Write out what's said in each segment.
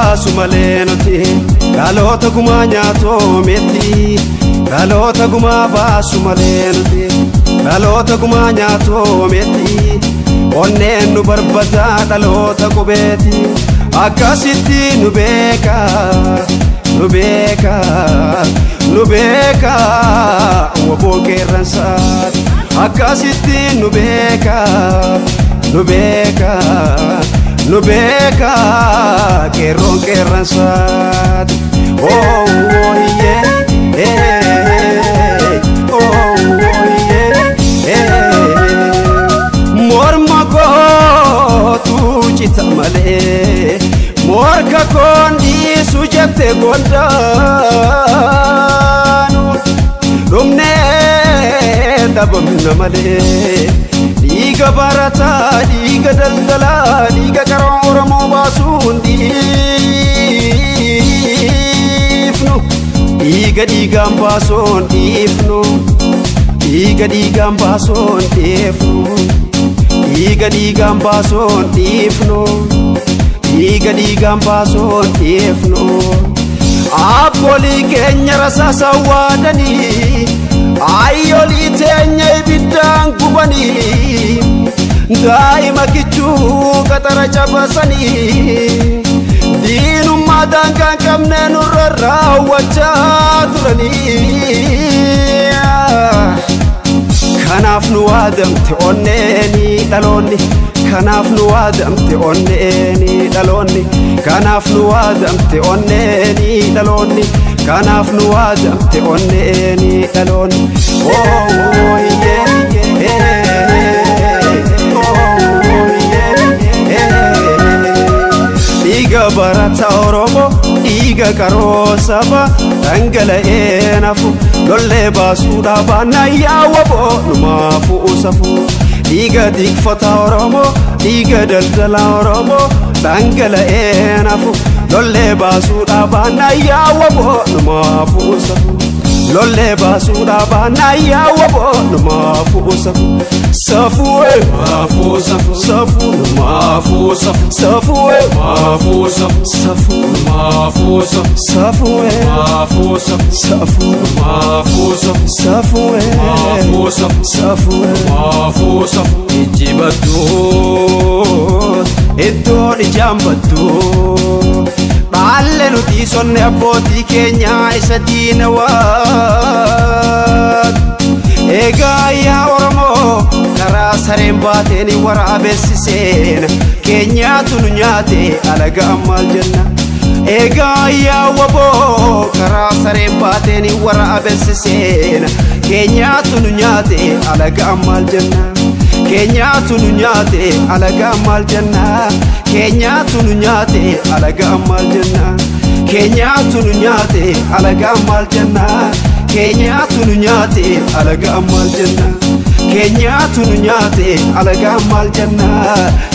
baasu malee nuti dhaloota gumaa nyaatoo miti dhaloota gumaa baasu malee nuti dhaloota gumaa nyaatoo miti onneen nu barbaada dhaloota qubeeti akkasitti nu beeka nu beeka nu beeka waboon qeerransaati akkasitti nu beeka nu beeka nu beeka qeerroon qeerransaati. Oh oh yeah eh oh oh yeah eh morma kootu cita malee morka koon dhiisu jette gondaanu dhumnee dhabamna malee dhiiga barataa dhiiga daldalaa dhiiga qaroo Oromoo baasuun dhiifnu dhiiga dhiigaan baasuun dhiifnu dhiiga dhiigaan baasuun dhiifnu dhiiga dhiigaan baasuun dhiifnu dhiiga dhiigaan baasuun dhiifnu abboolii keenya rasaasa waadanii ayyoolii teenya ibiddaan gubanii daa'ima kichuu qaxara cabasanii diinummaa daangaa hin qabne nurra raawwachaa turanii. Kanaaf nu waadamte onneeni dhaloonni kanaaf nu waadamte onneeni dhaloonni kanaaf nu waadamte onneeni dhaloonni kanaaf nu waadamte onneeni dhaloonni. Oh oh yeah eh oh oh yeah eh dhiiga barataa Oromoo dhiiga qaroo saba dhangala'ee nafu lollee baasuudhaa baannaa yaa waboo numaafuu safuu dhiiga tikfataa Oromoo dhiiga daldalaa Oromoo dhangala'ee nafu lollee baasuudhaa baannaa yaa waboo numaafuu safuu lollee baasuudhaa baannaa yaa waboo numaafuu safuu safuu maafuu safuu safuu maafuu safuu safuu maafuu safuu safuu maafuu safuu safuu maafuu safuu safuu maafuu safuu safuu maafuu safuu safuu maafuu safuu ijji battuu iddoon ijaan battuu dhaalle nuti sonne abbootii keenyaa isa diina waat egaa yaa Oromoo karaa sareen baateen waraabessi seena keenyaatu nu nyaate alagaa maal jenna egaa yaa waboo karaa sareen baateen waraabessi seena keenyaatu nu nyaate alagaa maal jenna keenyaatu nu nyaate alagaa maal jenna keenyaatu nu nyaate alagaa maal jenna keenyaatu nu nyaate alagaa maal jenna keenyaatu nu nyaate alagaa maal jenna keenyaatu nu nyaate alagaa maal jenna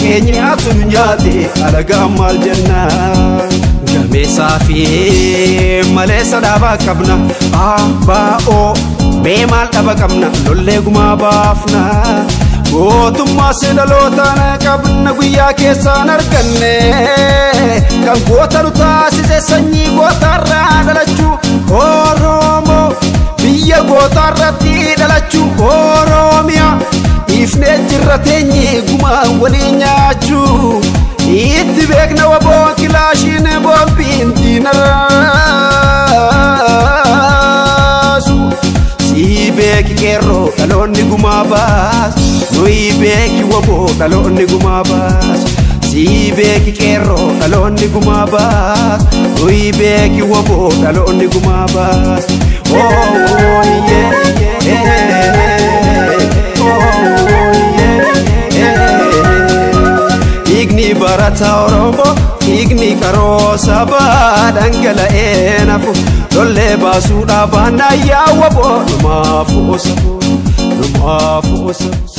keenyaatu nu nyaate alagaa maal jenna. Gameessaa fi maleessa dhaabaa qabna ABO mee maal dhaba qabna lollee gumaa baafna gootummaa si dhalootaan qabna guyyaa keessaan arganne kan goota nu taasise sanyii gootaarraa dhalachuu Oromoo biyya gootaarratti dhalachuu Oromiyaa dhiifnee jirra teenye gumaa waliin nyaachuu itti beekna waboon kilaashiin boombiin diinarraasu sii beeki qeerroo dhaloonni gumaa baas nuyi beeki waboo dhaloonni gumaa baas sii beeki qeerroo dhaloonni gumaa baas nuyi beeki waboo dhaloonni gumaa baas. Oh oh yeah eh oh oh yeah dhiigni barataa Oromoo dhiigni qaroo sabaa dhangala'ee nafu lollee baasuudhaa baannaa yaa waboo numaafuu safuu numaafuu safuu.